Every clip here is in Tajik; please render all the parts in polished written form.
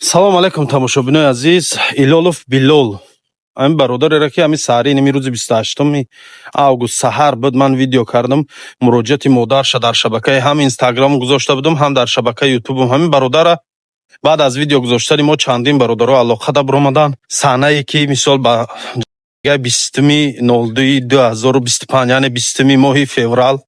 Салом алайкум, тамошобинои азиз. Илолов Билол, ҳамин бародареро, ки ҳамин саҳари ними рӯзи 28 август саҳар буд, ман видео кардам, муроҷиати модарша дар шабакаи ҳам Инстаграм гузошта будам, ҳам дар шабакаи Ютубам. Ҳамин бародара баъд аз видео гузоштани мо чандин бародаро алоқада баромаданд. Саҳнае ки, мисол, ба 20-уми 02-2025, яъне 20-уми моҳи феврал,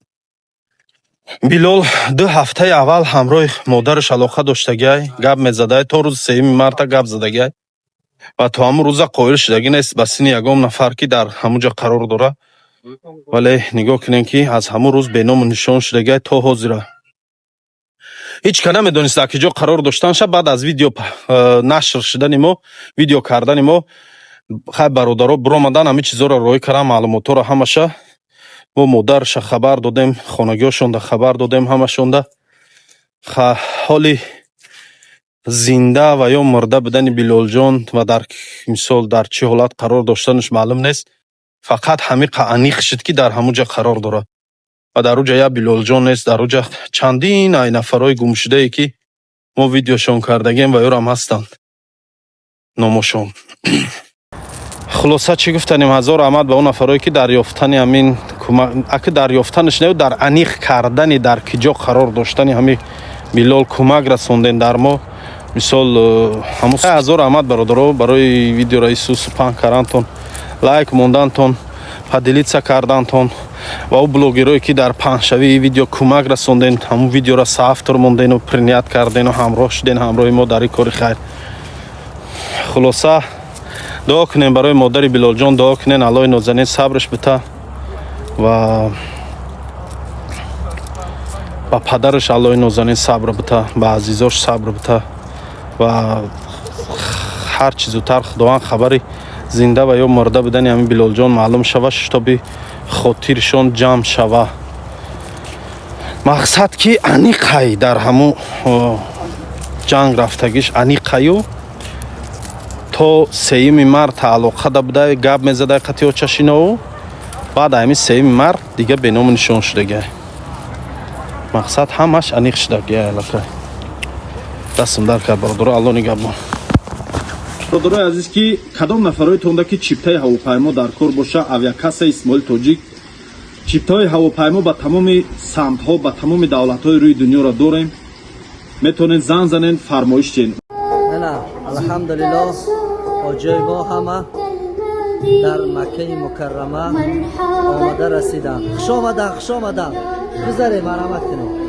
Билол 2 ҳафтаи аввал ҳамроҳи модараш алоқа доштагиай, гап мезадай, то рӯзи 3 марта гап задагиай ва то ҳамун рӯза қоил шудагӣ нест ба синни ягон нафар, ки дар ҳамун ҷо қарор дорад. Вале нигоҳ кунем, ки аз ҳамун рӯз беному нишон шудагиай то ҳозира. Ҳеҷ ка намедонист, дар ки ҷо қарор доштанша. Баъд аз видео нашр шудани мо, видео кардани мо, хай, бародаро биромадан, ҳамин чизҳоро роҳӣ кардан, маълумотҳоро ҳамаша. Мо модарша хабар додем, хонагиҳошонда хабар додем, ҳамашонда. Ҳоли зинда ва ё мурда будани Билолҷон ва дар, мисол, дар чӣ ҳолат қарор доштанаш маълум нест. Фақат ҳамин аниқ шуд, ки дар ҳамун ҷо қарор дорад. Ва дар он ҷо як Билолҷон нест, дар он ҷо чандин ай нафарҳои гумшудае, ки мо видеошон кардагем, ва ёрам ҳастанд номошон. Хулоса, чӣ гуфтанем? Ҳазор раҳмат ба он нафарое, ки дар ёфтани ҳамин кӯмак, аки дар ёфтанаш не, дар аниқ кардани дар ки ҷо қарор доштани ҳамин Билол кӯмак расондем дар мо. Мисол, ҳамун ҳазор раҳмат, бародаро, барои видеоро исусу паҳн кардантон, лайк мондантон, поделиться кардантон ва ӯ блогерое, ки дар паҳншавии видео кӯмак расонден, ҳамун видеоро соавтор мондену принять кардену ҳамроҳ шуден ҳамроҳи мо дар ин кори хайр. Хулоса, дуо кунем барои модари Билолҷон, дуо кунен, Аллоҳи нозанин сабрш бита ва ба падараш Аллоҳи нозанин сабр бита, ба азизош сабр бита ва ҳар чӣ зудтар Худованд хабари зинда ва ё мурда будани ҳамин Билолҷон маълум шава, шитоби хотиршон ҷамъ шава. Мақсад, ки аниқай дар ҳамун ҷанг рафтагиш аниқаю то 3 март алоқада буда, гап мезадай қати очашинову. Баъд ҳамин 3 март дига беному нишон шудагиай. Мақсад, ҳамаш аниқ шудагиай аллакай. Дастам дар кард, бародаро, Алло нигаҳбон. Бародарои азиз, ки кадом нафарои ки чиптаи ҳавопаймо дар кор боша, авиакасса Исмоил Тоҷик чиптаҳои ҳавопаймо ба тамоми самтҳо, ба тамоми давлатҳои рӯи дунёро дорем. Метавонед занг занед, фармоиш диҳед. Алҳамдулиллоҳ, ҳоҷиёи мо ҳама дар Маккаи Мукаррама омада расиданд. Хуш омадан, хуш омадан. Гузарем, марҳамат кунед.